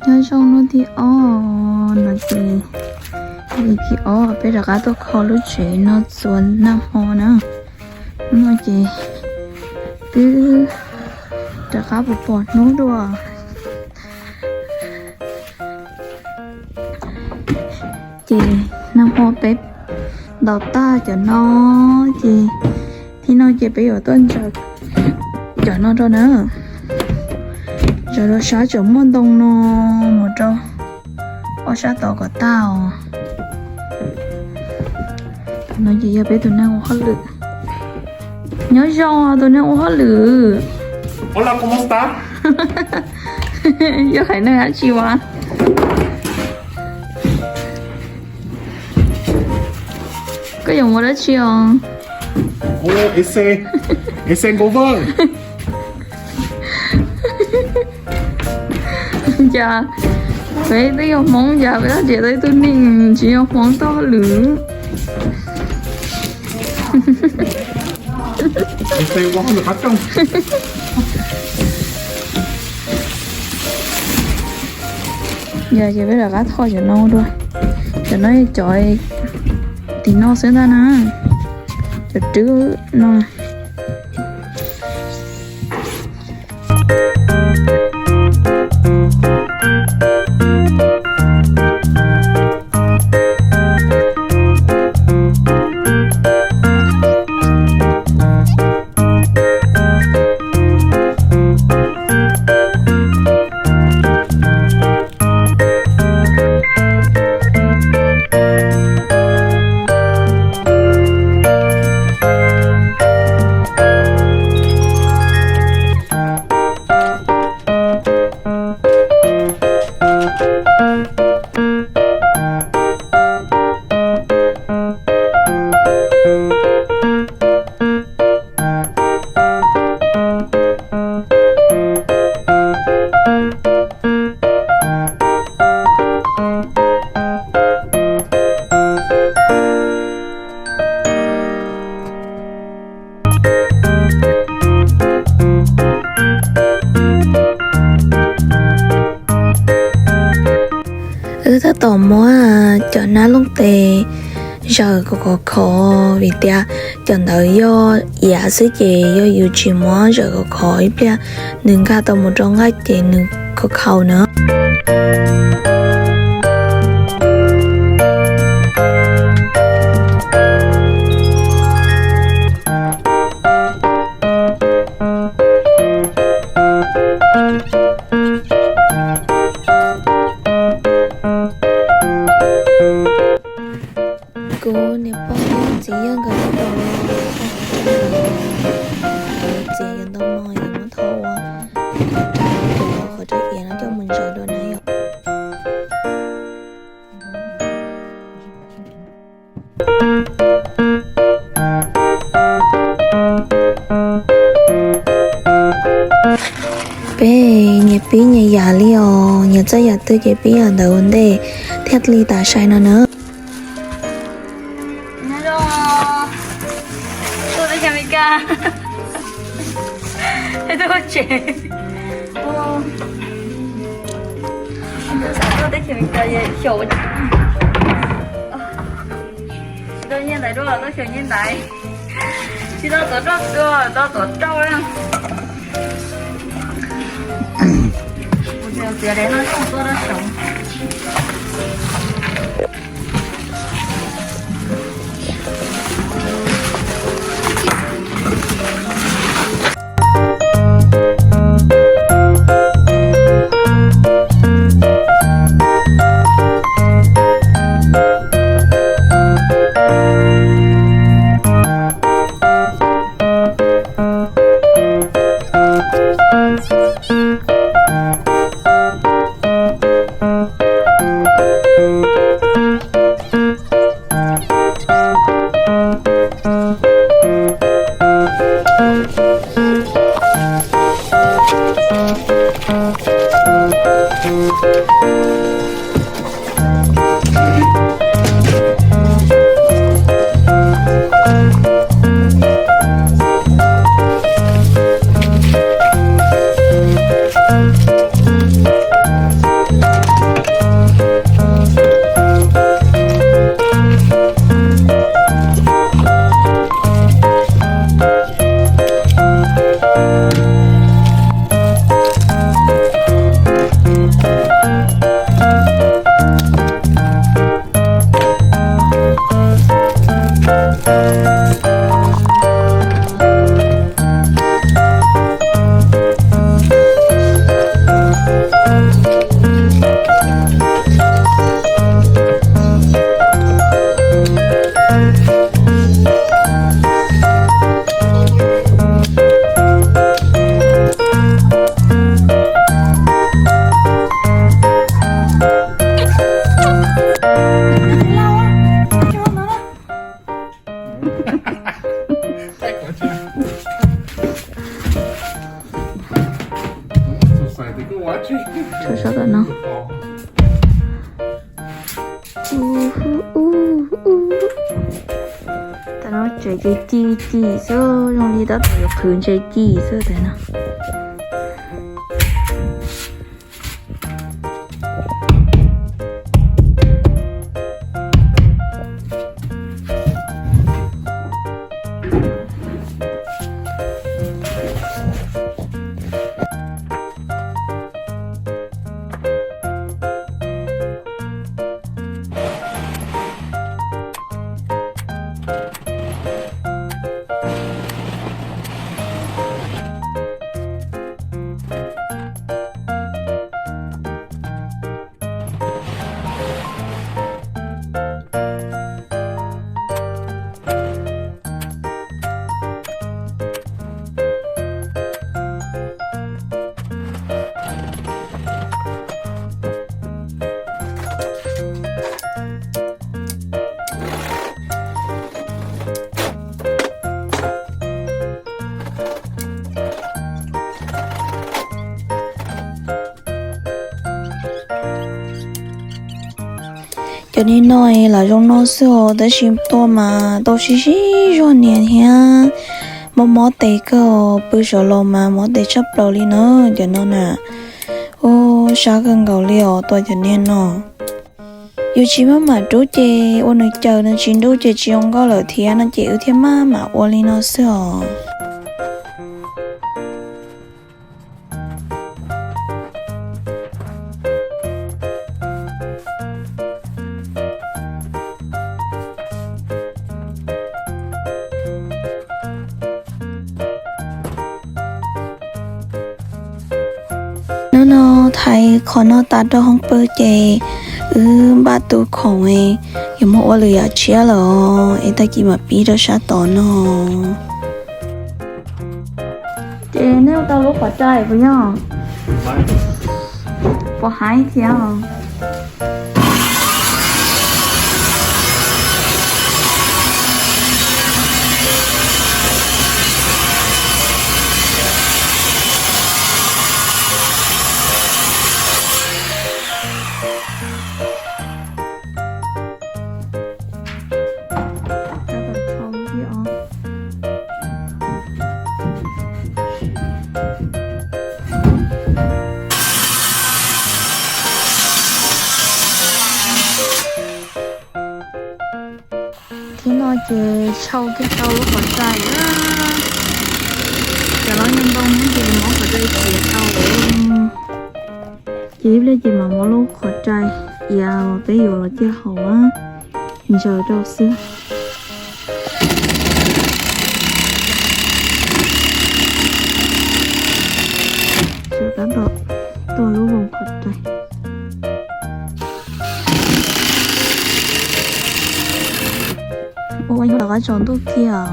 Nyob zoo hnub thib ob no ces, hnub thib ob peb rov qab tuaj kho lub tsev no txuas nag hmo na. Hnub no ces twb rov qab puas pom hnub dua. Ces nag hmo peb ntaus tag cov no, ces thib no ces peb yuav tuaj ntsaws cov no rau na. Ntsaws rau sab tseem muaj ntoo no mus rau ob sab tod kom tag os. No ces yog peb tus neeg ua hauj lwm. Nyob zoo tus neeg ua hauj lwm. Hola, ¿cómo está? Yog haiv neeg dab tsi as? Koj yuav ua dab tsi os? Ese, ese cover. Cas peb twb yog Hmoob cas peb tseem tau ib tug neeg tsis yog Hmoob tuaj hauj lwm? Yog ces peb rov qab tho cov no dua. Cov no yog cov tim no xwb ntag na. Cov rwb no. Wb tab tom muab cov nab looj tes zaws kom khov khov vim tias cov ntawd yog iav xwb ces yog yus tsis muab zaws kom khov ib pliag nws nkag tau mus rau nqaij ces nws khov khaus na. Kuv niam pog thiab txiv yawg nkawd tab tom los txog qhov rooj, txiav cov ntoo no es muab tho ua cov qhov rau iav no coj mus ntsaws dua na yom. Peb nyias pib nyias yam li os, nyias txawj yam twg ces pib yam ntawd ua ntej thiaj li tas sai no na. Tuaj teb chaws Amelikas, tuaj tsev, tuaj teb chaws Amelikas xyaum, tsis tau nyiaj ntaiv dua los tuaj xyaum nyiaj ntaiv, tsis tau tuav roj dua los tau tuav roj na. Kuv txiav daim no coj mus tuaj rau saud. No. Tam no tsev ci ci ci xwb, zoo li tab tom yuav qhwv ntses ci xwb tas no. Cov niag no lam zoo no xwb os, tab sis tua mas tau sib sib zog nias thiab. Mob mob tes kawg, pw saud los mas mob tes tshaj plaws li na. Cov no na, ua sab kawg nkaus li os tua cov niag no. Yus tsis maj mam rub ces ua nws caws nws tsis nrub ces tsis zoo nkauj lawm thiab no ces wb thiaj maj mam ua li no xwb os. Hnub no thaiv qhov no tas rau hoob pw ces wb npaj tu khoom, yuav mus ua lwm yam tshiab lawm es tag kis mam pib rau sab tod no. Ces nej ua tau lub qhov rai puas yog? Puas haib thiab? Thiab no ces sau kiag tau lub qhov rai. Cov no yog ntoo ces muab qhov rai tiav tau. Ces ib pliag ces mam muab lub qhov rai iav peb yuav los ciaj haus ntsaws rau xwb. Sawv tab tom tua lub voos qhov rai. Ua yuav los qab tsaus ntuj kiag.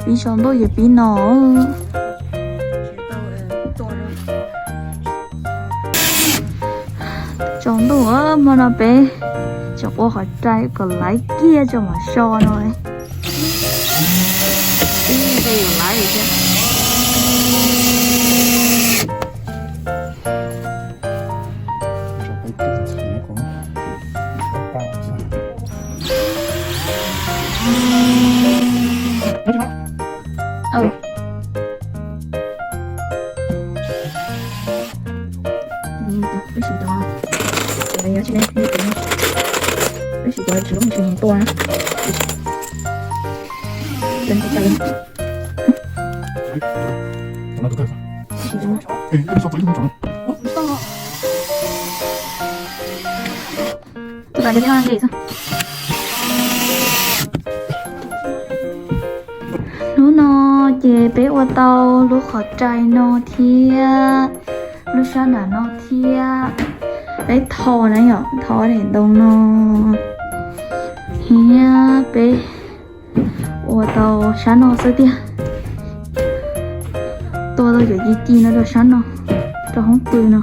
Pib tsaus ntuj ces pib no. Tsaus ntuj hmo no peb tseem ua qhov rai kom laiv kiag tso mam so no. Hnub no ces peb ua tau lub qhov rai no thiab lub sab nram no thiab. Peb tho na yom, tho daim ntoo no thiab peb ua tau sab no xwb tiag. Tua tau cov ci ci no rau sab no, rau hoob pw no.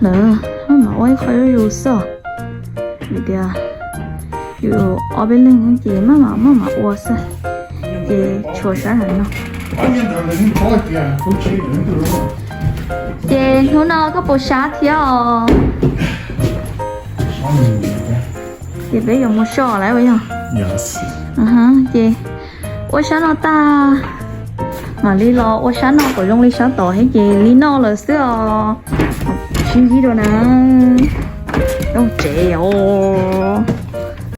Lawv maj mam ua ib qho zuj zus xwb, vim tias yus ob peb leeg ces maj mam maj mam ua xwb, ces tshuav sab nram no. Ces hnub no koj puas sab thiab os? Ces peb yuav mus so lawm yog? Ces ua sab no tag, mam li los ua sab no kom zoo li sab tod thiab ces li no lawm xwb os. Sib ntsib dua na, rooj tsev os.